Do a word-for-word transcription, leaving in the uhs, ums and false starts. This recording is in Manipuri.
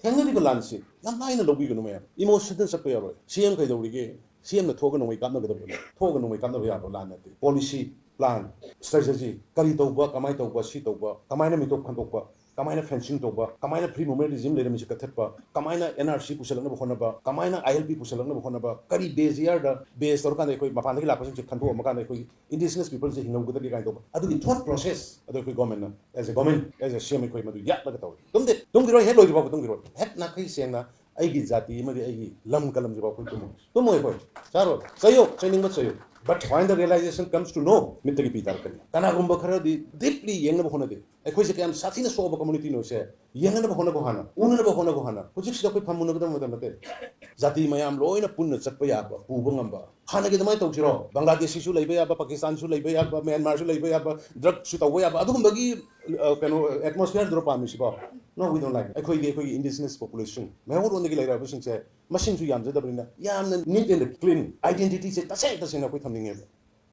ꯊꯦꯡꯅꯔꯤꯕ ꯂꯥꯟꯁꯤ ꯌꯥꯝ ꯂꯥꯏꯅ ꯂꯧꯕꯤꯒꯅꯨ ꯃꯌꯥꯝ꯫ ꯏꯃꯣꯁꯟꯗ ꯆꯠꯄ ꯌꯥꯔꯣꯏ꯫ ꯁꯤ ꯑꯦꯝ ꯀꯩꯗꯧꯔꯤꯒꯦ? ꯁꯤ ꯑꯦꯝꯅ ꯊꯣꯛꯑꯒ ꯅꯣꯡꯃꯩ ꯀꯥꯞꯅꯒꯗꯕꯅꯤ꯫ ꯊꯣꯛꯑꯒ ꯅꯣꯡꯃꯩ ꯀꯥꯞꯅꯕ ꯌꯥꯕ ꯂꯥꯟ ꯅꯠꯇꯦ꯫ ꯄꯣꯂꯤꯁꯤ, ꯄ꯭ꯂꯥꯟ, ꯁ꯭ꯇ꯭ꯔꯦꯇꯦꯖꯤ, ꯀꯔꯤ ꯇꯧꯕ, ꯀꯃꯥꯏꯅ ꯇꯧꯕ, ꯁꯤ ꯇꯧꯕ, ꯀꯃꯥꯏꯅ ꯃꯤꯇꯣꯞ ꯈꯟꯗꯣꯛꯄ, ꯀꯃꯥꯏꯅ ꯐꯦꯟꯁꯤꯡ ꯇꯧꯕ, ꯀꯃꯥꯏꯅ ꯐ꯭ꯔꯤ ꯃꯨꯚꯃꯦꯟ ꯔꯤꯖꯤꯝ ꯂꯩꯔꯝꯃꯤꯁꯤ ꯀꯛꯊꯠꯄ, ꯀꯃꯥꯏꯅ ꯑꯦꯟ ꯑꯥꯔ ꯁꯤ ꯄꯨꯁꯜꯂꯛꯅꯕ ꯍꯣꯠꯅꯕ, ꯀꯃꯥꯏꯅ ꯑꯥꯏ ꯑꯦꯜ ꯄꯤ ꯄꯨꯁꯜꯂꯛꯅꯕ ꯍꯣꯠꯅꯕ, ꯀꯔꯤ ꯕꯦ ꯖꯤ ꯑꯥꯔꯗ ꯕꯦꯁ ꯇꯧꯔꯀꯥꯟꯗ ꯑꯩꯈꯣꯏ ꯃꯄꯥꯟꯗꯒꯤ ꯂꯥꯛꯄꯁꯤꯡꯁꯦ ꯈꯟꯗꯣꯛꯑꯝꯃꯀꯥꯟꯗ ꯑꯩꯈꯣꯏꯒꯤ ꯏꯟꯗꯤꯖꯤꯅꯁ ꯄꯤꯄꯜꯁꯦ ꯍꯤꯡꯍꯧꯒꯗꯒꯦ ꯀꯥꯏꯅ ꯇꯧꯕ, ꯑꯗꯨꯒꯤ ꯊꯣꯠ ꯄ꯭ꯔꯣꯁꯦꯁ ꯑꯗꯣ ꯑꯩꯈꯣꯏ ꯒꯣꯔꯃꯦꯟꯅ, ꯑꯦꯁ ꯑꯦ ꯒꯣꯔꯃꯦꯟ, ꯑꯦꯁ ꯑꯦ ꯁꯤ ꯑꯦꯝ ꯑꯩꯈꯣꯏ ꯃꯗꯨ ꯌꯥꯠꯂꯒ ꯇꯧꯏ꯫ ꯇꯨꯝꯗꯦ, ꯇꯨꯝꯈꯤꯔꯣꯏ, ꯍꯦꯛ ꯂꯣꯏꯗ꯭ꯔꯤꯐꯥꯎꯕ ꯇꯨꯝꯈꯤꯔꯣꯏ꯫ ꯍꯦꯛ ꯅꯥꯈꯩ ꯁꯦꯡꯅ ꯑꯩꯒꯤ ꯖꯥꯇꯤ ꯑꯃꯗꯤ ꯑꯩꯒꯤ ꯂꯝ ꯀꯂꯝꯁꯤꯐꯥꯎ ꯑꯩꯈꯣꯏ ꯇꯨꯝꯃꯣꯏ꯫ ꯇꯨꯝꯃꯣꯏ ꯑꯩꯈꯣꯏ꯫ ꯆꯥꯔꯣꯏ꯫ ꯆꯩꯌꯨ, ꯆꯩꯅꯤꯡꯕ ꯆꯩꯌꯨ꯫ But when the realization comes to know, ꯃꯤꯠꯇꯒꯤ ꯄꯤ ꯇꯥꯔꯛꯀꯅꯤ꯫ ꯀꯅꯥꯒꯨꯝꯕ ꯈꯔꯗꯤ ꯗꯤꯞꯂꯤ ꯌꯦꯡꯅꯕ ꯍꯣꯠꯅꯗꯦ꯫ ꯑꯩꯈꯣꯏꯁꯦ ꯀꯌꯥꯝ ꯁꯥꯊꯤꯅ ꯁꯣꯛꯑꯕ ꯀꯝꯃ꯭ꯌꯨꯅꯤꯇꯤꯅꯣꯁꯦ ꯌꯦꯡꯅꯕ ꯍꯣꯠꯅꯕ ꯍꯥꯟꯅ, ꯎꯅꯅꯕ ꯍꯣꯠꯅꯕ ꯍꯥꯟꯅ꯫ ꯍꯧꯖꯤꯛꯁꯤꯗ ꯑꯩꯈꯣꯏ ꯐꯝꯃꯨꯅꯒꯗꯕ ꯃꯇꯝ ꯅꯠꯇꯦ꯫ ꯖꯥꯇꯤ ꯃꯌꯥꯝ ꯂꯣꯏꯅ ꯄꯨꯟꯅ ꯆꯠꯄ ꯌꯥꯕ, ꯄꯨꯕ ꯉꯝꯕ, ꯍꯥꯟꯅꯒꯤ ꯑꯗꯨꯃꯥꯏꯅ ꯇꯧꯁꯤꯔꯣ? ꯕꯪꯒ꯭ꯂꯥꯗꯦꯁꯤꯁꯨ ꯂꯩꯕ ꯌꯥꯕ, ꯄꯥꯀꯤꯁꯇꯥꯟꯁꯨ ꯂꯩꯕ ꯌꯥꯕ, ꯃ꯭ꯌꯥꯟꯃꯥꯔꯁꯨ ꯂꯩꯕ ꯌꯥꯕ, ꯗ꯭ꯔꯒꯁꯨ ꯇꯧꯕ ꯌꯥꯕ, ꯑꯗꯨꯒꯨꯝꯕꯒꯤ, ꯑ, ꯀꯩꯅꯣ, ꯑꯦꯠꯃꯣꯁꯐꯤꯌꯔꯗꯨꯔꯣ ꯄꯥꯝꯃꯤꯁꯤꯕꯣ? No, we don't like it. ꯑꯩꯈꯣꯏꯗꯤ ꯑꯩꯈꯣꯏꯒꯤ ꯏꯟꯗꯤꯖꯤꯅꯁ ꯄꯣꯄꯨꯂꯦꯁꯟ, ꯃꯩꯍꯧꯔꯣꯟꯗꯒꯤ ꯂꯩꯔꯛꯑꯕꯁꯤꯡꯁꯦ ꯃꯁꯤꯡꯁꯨ ꯌꯥꯝꯖꯗꯕꯅꯤꯅ ꯌꯥꯝꯅ neat and clean identityꯁꯦ ꯇꯁꯦꯡ ꯇꯁꯦꯡꯅ ꯑꯩꯈꯣꯏ ꯊꯝꯅꯤꯡꯉꯦꯕ꯫